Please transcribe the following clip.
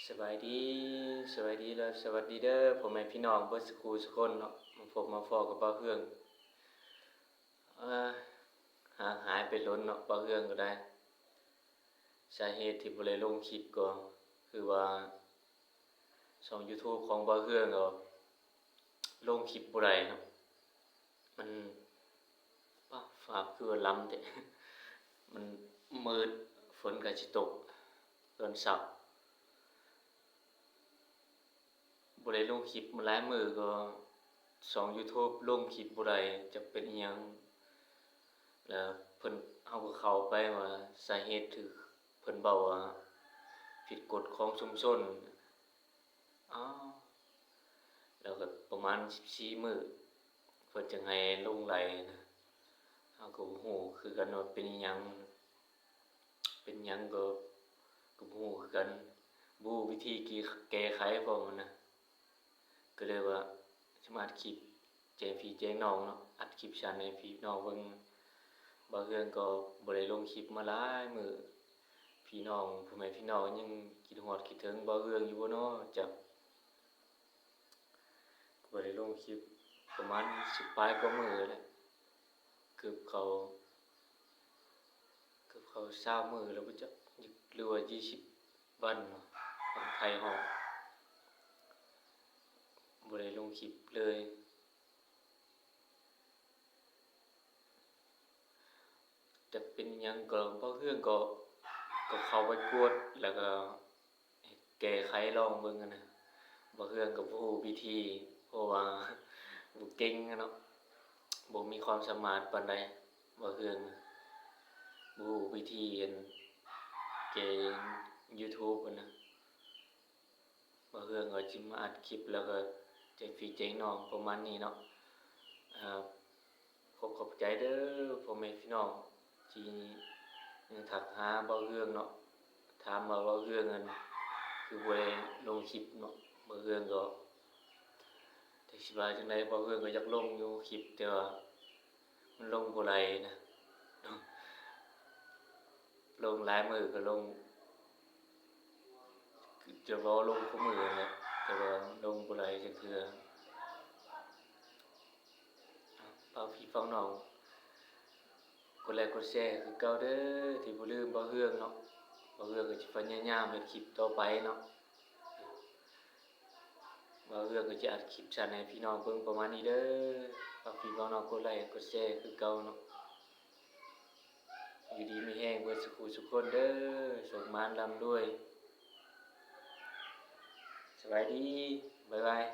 ສະບາຍດີ ສະບາຍດີ ແລະ ສະຫວັດດີເດີ ພໍ່ແມ່ພີ່ນ້ອງເບິດສູ່ຄູ່ສູ່ຄົນເນາະ, ມາພົບມາພໍ້ກັບບ່າວເຮືອງ. ເອີ ຫ່າງຫາຍໄປດົນເນາະ ບ່າວເຮືອງກໍໄດ້. ສາເຫດທີ່ບໍ່ໄດ້ລົງຄລິບກໍຄືວ່າ ຊ່ອງຢູທູບຂອງບ່າວເຮືອງກໍລົງຄລິບບໍ່ໄດ້ເນາະ, ມັນ ປາ ຟ້າຄືວ່າລຳແທ້ ມັນມືດ ຝົນກໍຊິຕົກຕອນເຊົ້າ. ບໍ່ໄດ້ລົງຄລິບມາຫຼາຍມື້ ກໍຊ່ອງຢູທູບລົງຄລິບບໍ່ໄດ້ ຈັກເປັນອີ່ຫຍັງ. ແລ້ວເພິ່ນ ເຮົາກໍເຂົ້າໄປວ່າສາເຫດຖືກເພິ່ນເວົ້າວ່າຜິດກົດຂອງຊຸມຊົນ. ອ້າວ ແລ້ວກໍປະມານສິບສີ່ມື້ ເພິ່ນຈຶ່ງໃຫ້ລົງໄລນະ. ເຮົາກໍບໍ່ຮູ້ຄືກັນວ່າເປັນອີ່ຫຍັງ ເປັນຫຍັງກໍ ກໍບໍ່ຮູ້ຄືກັນ, ບໍ່ຮູ້ວິທີແກ້ ແກ້ໄຂພ້ອມນະ. ກໍເລີຍວ່າຊິມາອັດຄລິບແຈ້ງພີ່ແຈ້ງນ້ອງເນາະ, ອັດຄລິບຊັ້ນໃຫ້ພີ່ນ້ອງເບິ່ງ. ບ່າວເຮືອງກໍບໍ່ໄດ້ລົງຄລິບມາຫຼາຍມື້, ພີ່ນ້ອງ ພໍ່ແມ່ພີ່ນ້ອງຍັງຄິດຮອດຄິດເຖິງບ່າວເຮືອງຢູ່ບໍ່ເນາະ ຈັກ. ບໍ່ໄດ້ລົງຄລິບປະມານສິບປາຍກວ່າມື້ແລ້ວ, ເກືອບເຂົ້າ ເກືອບເຂົ້າຊາວມື້ແລ້ວບໍ່ຈັກ ຫຼືວ່າຊາວວັນເນາະ ຂອງໄທເຮົາ ບໍ່ໄດ້ລົງຄລິບເລີຍ. ຈັກເປັນຫຍັງກໍ ບ່າວເຮືອງກໍ ກໍເຂົ້າໄປກວດ ແລ້ວກໍແກ້ໄຂລອງເບິ່ງຫັ້ນນະ. ບ່າວເຮືອງກໍບໍ່ຮູ້ວິທີ ເພາະວ່າບໍ່ເກັ່ງເນາະ, ບໍ່ມີຄວາມສາມາດປານໃດ. ບ່າວເຮືອງບໍ່ຮູ້ວິທີອັນແກ້ຢູທູບຫັ້ນນະ. ບ່າວເຮືອງກໍຊິມາອັດຄລິບ ແລ້ວກໍແຈ້ງພີ່ແຈ້ງນ້ອງປະມານນີ້ເນາະ. ອ່າ ຂໍຂອບໃຈເດີພໍ່ແມ່ພີ່ນ້ອງທີ່ຍັງທັກຫາບ່າວເຮືອງເນາະ, ຖາມວ່າບ່າວເຮືອງນັ້ນຄືບໍ່ໄດ້ລົງຄລິບເນາະ. ບ່າວເຮືອງກໍ ຈັກຊິວ່າຈັ່ງໃດ, ບ່າວເຮືອງກໍຢາກລົງຢູ່ຄລິບ ແຕ່ວ່າມັນລົງບໍ່ໄດ້ນະ. ລົງຫຼາຍມື້ກໍລົງ ຈະລໍລົງຄູ່ມື້ຫັ້ນແຫຼະ ແຕ່ວ່າລົງບໍ່ໄດ້ຈັກເທື່ອ. ຝາກພີ່ຝາກນ້ອງ ກົດໄລກົດແຊຄືເກົ່າເດີ ທີ່ບໍ່ລືມບ່າວເຮືອງເນາະ. ບ່າວເຮືອງກໍຊິພະຍາຍາມເຮັດຄລິບຕໍ່ໄປເນາະ. ບ່າວເຮືອງກໍຈະອັດຄລິບສັ້ນໃຫ້ພີ່ນ້ອງເບິ່ງປະມານນີ້ເດີ. ຝາກພີ່ຝາກນ້ອງກົດໄລກົດແຊຄືເກົ່າເນາະ. ຢູ່ດີມີແຮງເບິດສູ່ຄູ່ສູ່ຄົນເດີ. ໂຊກໝານລ່ຳລວຍ. ສະບາຍດີ. ບາຍບາຍ.